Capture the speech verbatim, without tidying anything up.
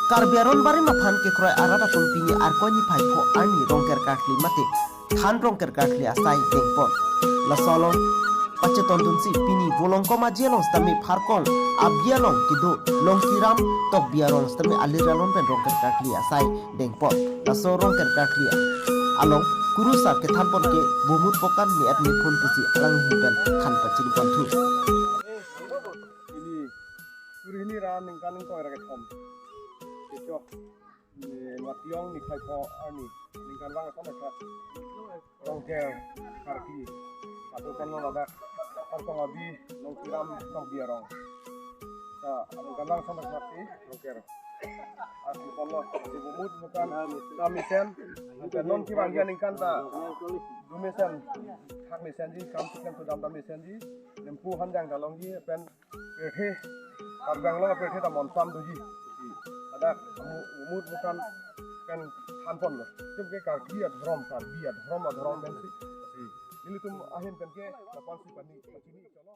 Karbi aron barim aphan kekroi arat atum pini Arkoi niphai pho arni Rongker karkli mate Than Rongker karkli asai dengpon. Laso along pachetondunsi pini Volongkom Aji along sitame Pharkong abi along kedo Longkiram Tokbi arong sitame alir alon pen Rongker karkli asai dengpon. Laso Rongker karkli along kurusar kethanpon ke bomut pokan me-et mephun pusi alanglihin pen than pachiniponthu. Ili suri hini ra ningkan ingkoi ra kethom. Kechok. Ni Mationg niphai pho arni ningkan vang ason asa Rongker karkli. Satu kono ladak Pharkong abi Longkiram Tokbi arong. Sa ningkan vang ason asa si Rongker. Arni kono di bomut pokan ta mesen. Ante non kevang ya ningkan ta du mesen. Thak mesenji, kam siklem sudam ta mesenji. Nempu hanjang ta longji pen pirthe, Karbi Anglong pirthe ta monsam doji. Ladak amu umut pokan pen thanponlo. Itum ke Karbi adhorom, Karbi adhorom adhorom pensi. Nelitum ahin pen ke lapuan si pani pachini cholo.